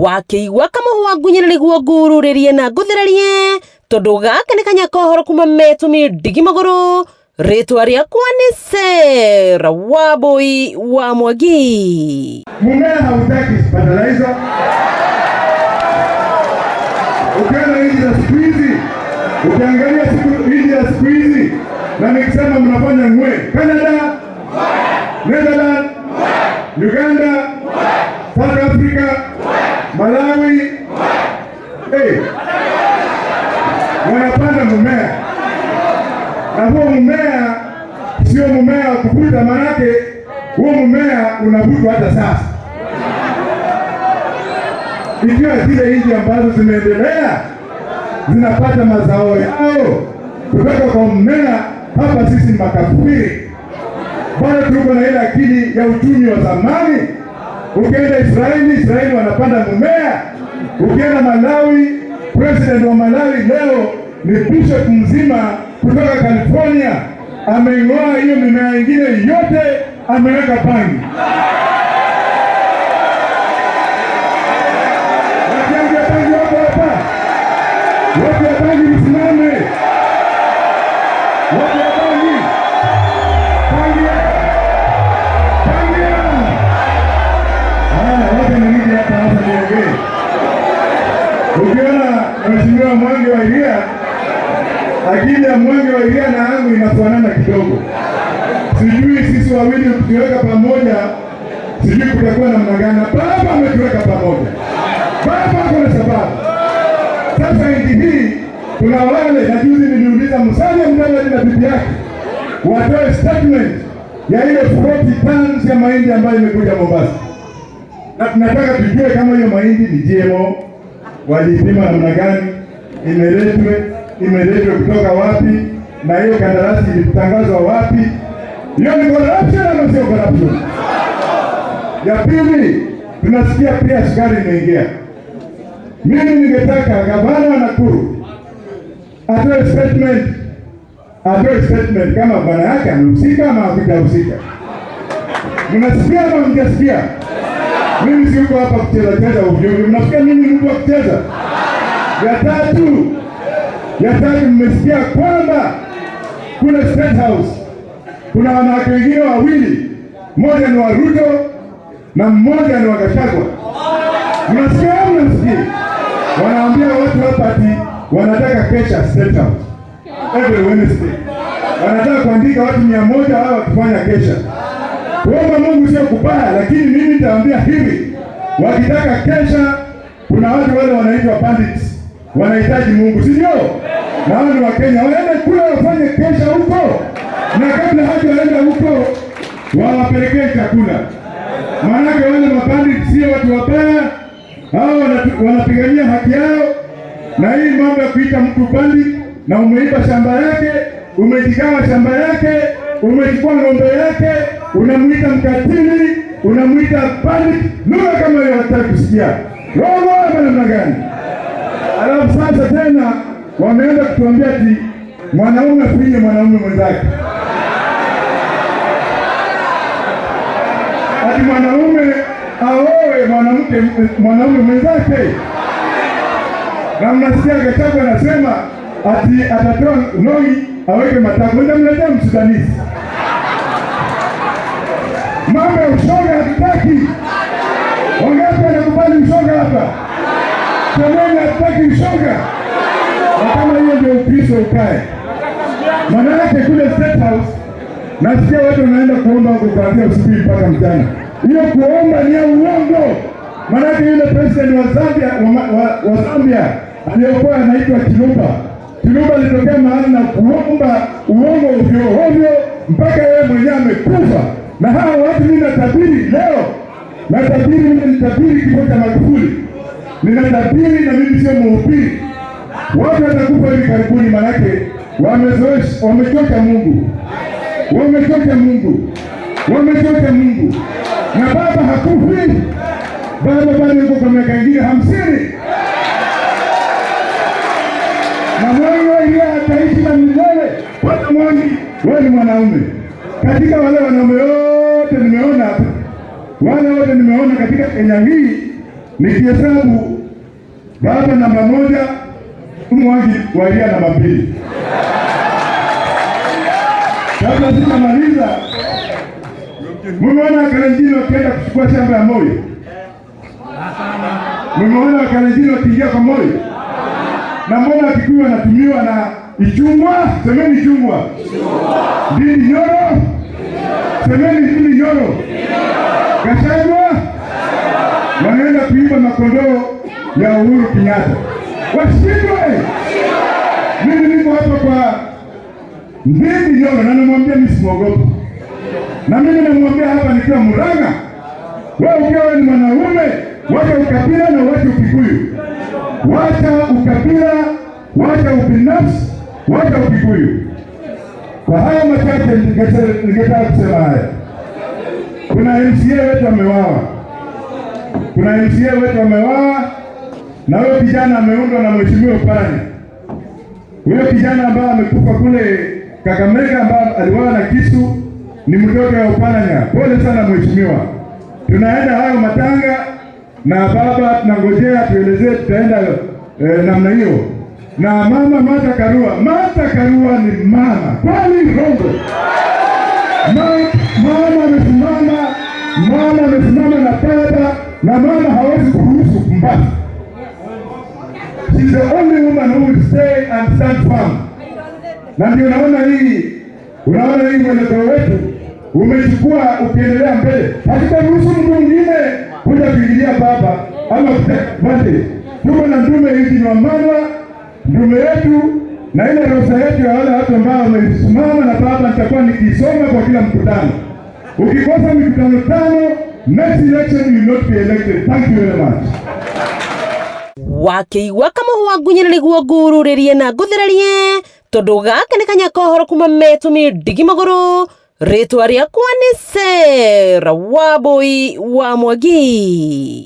Wakĩigua kamũhwa ngunyĩra nĩguo ngururĩrie na ngũthererie tondu gaka nĩ kanya kohoro kuma metũmi ndigi magũrũ. Rĩtwa rĩakwa nĩ Sarah Wambui wa Mwangi. Mmea hautaki fertilizer. Ukiona nchi za siku hizi, ukiangalia siku nchi za siku hizi, na nikisema mnafanya ngwe, Canada, Netherlands, Uganda, South Africa, Malawi, hey, wanapanda mmea na huo mmea sio mmea wa kuvuta, manake huo mmea unavutwa hata sasa. Ikiwa zile nchi ambazo zimeendelea zinapata mazao yao kutoka kwa mmea, hapa sisi makafiri bado tuko na ile akili ya uchumi wa zamani. Ukienda Israeli, Israeli wanapanda mmea. Ukienda Malawi, president wa Malawi leo ni bishop mzima kutoka California, ameing'oa hiyo mimea ingine yote, ameweka bangi. Watu ya bangi wako hapa, watu ya bangi msimame, watu ya bangi, bangi, bangi. Haya, wacha nirudi hapa sasa niongee. Ukiona Mheshimiwa Mwangi wa Iria, akili ya Mwangi wa Iria na yangu inafanana kidogo. Sijui sisi wawili tukiweka pamoja, sijui kutakuwa namna gani. Baba ametuweka pamoja, baba ako na sababu. Sasa nchi hii kuna wale, na juzi niliuliza Musalia Mudavadi na bibi yake watoe statement ya ile 40 tons ya mahindi ambayo imekuja Mombasa, na tunataka tujue kama hiyo mahindi ni GMO, walipima namna gani, imeletwe kutoka wapi, na hiyo kandarasi ilitangazwa wapi? Hiyo ni corruption ama sio corruption? Ya pili, tunasikia pia sukari imeingia. Mimi ningetaka gavana wa Nakuru atoe statement, atoe statement kama bwana yake amehusika ama hakujahusika. Mnasikia ama mjasikia? Mimi si uko hapa kucheza cheza ovyo ovyo. Mnasikia mimi ni mtu wa kucheza? Ya tatu, mmesikia kwamba kule State House kuna wanawake wengine wawili, mmoja ni wa Ruto na mmoja ni wa Gachagua. Mnasikia au mnasikia? Wanaambia watu hapa ati wanataka kesha State House every Wednesday, wanataka kuandika watu 100 hao wakifanya kesha. Kuomba Mungu sio kubaya, lakini mimi nitaambia hivi, wakitaka kesha, kuna watu wale wanaitwa bandits wanahitaji Mungu, si ndio? Na hao ni Wakenya, waende kule wafanye kesha huko, na kabla hajaenda huko wawapelekee chakula. Maanake wale mabandits sio watu wabaya, hao wanapigania haki yao. Na hii mambo ya kuita mtu bandit na umeiba shamba yake, umejigawa shamba yake, umechukua ng'ombe yake, unamuita mkatili, unamuita bandit, lugha kama hiyo hataki kusikia. Roho ama namna gani? Alafu sasa tena wameanza kutuambia ati mwanaume afinye mwanaume mwenzake, ati mwanaume aoe mwanamke mwanaume mwenzake. Na mnasikia Gachagua anasema ati atatoa longi aweke matako, nitamletea Msudanisi. Mambo ya ushoga hatutaki. Wangapi wanakubali ushoga hapa? Semeni hatutaki ushoga. Na kama hiyo ndio Ukristo ukae. Maana yake kule State House nasikia watu wanaenda kuomba huko kuanzia usiku mpaka mchana. Hiyo kuomba ni ya uongo. Maanake yule president wa Zambia wa Zambia aliyokuwa anaitwa Chiluba. Chiluba alitokea mahali na kuomba uongo ovyo ovyo mpaka yeye mwenyewe amekufa. Na hawa watu mimi natabiri leo, natabiri mimi nitabiri kifo cha Magufuli, ninatabiri na mimi sio mhubiri. Watu watakufa hivi karibuni, manake wamezoesha, wamechoka Mungu, wamechoka Mungu, wamechoka Mungu. Na baba hakufi, baba bado yuko kwa miaka ingine 50 na Mwangi yeye ataishi na milele. Bwana Mwangi, wewe ni mwanaume katika wale wanaume wote nimeona hapa, wale wote nimeona katika Kenya hii. Nikihesabu baba namba 1, Mwangi wa Iria namba 2. Kabla sijamaliza, mumeona Wakalenjin wakienda kuchukua shamba ya Moi? Mumeona Wakalenjin wakiingia kwa Moi? Na mbona Wakikuyu wanatumiwa na Ichung'wah? Semeni Ichung'wah. Ndindi Nyoro? Semeni Ndindi Nyoro. Gachagua? Wanaenda kuiba makondoo ya Uhuru Kenyatta. Washindwe! Mimi niko hapa kwa Ndindi Nyoro na namwambia mimi simwogopi. Na mimi namwambia hapa nikiwa Murang'a, wewe ukiwa ni mwanaume, wacha ukabila na wacha Ukikuyu. Wacha ukabila, wacha ubinafsi, wacha Ukikuyu. Kwa haya machache ningetaka kusema haya. Kuna MCA wetu amewawa. Kuna MCA wetu amewawa na huyo kijana ameundwa na Mheshimiwa Oparanya. Huyo kijana ambaye amekufa kule Kakamega ambaye aliwawa na kisu ni mtoto wa Oparanya. Pole sana mheshimiwa. Tunaenda hayo matanga na baba tunangojea tuelezee tutaenda namna hiyo. Na mama Martha Karua, Martha Karua ni mama. Kwani rongo. Mama amesimama, mama amesimama na baba na mama hawezi kuruhusu kumbafu. She's the only woman who will stay and stand firm. Na ndio unaona hii mwelekeo wetu umechukua ukiendelea mbele. Hatutaruhusu mtu mwingine kuja kuingilia baba ama kutake. Tuko na ndume hizi wa Wamalwa, ndume yetu na ile rosa yetu ya wale watu ambao wamesimama na baba, nitakuwa nikisoma kwa kila mkutano. Ukikosa mikutano 5, next election you will not be elected. Thank you very much. Wakĩigua kamũhwa ngunyĩra nĩguo ngururĩrie na ngũthĩrĩrie tondũ gaka nĩ kanya kohoro kuma metũmi ndigi magũrũ. Rĩtwa rĩakwa nĩ Sarah Wambui wa Mwangi.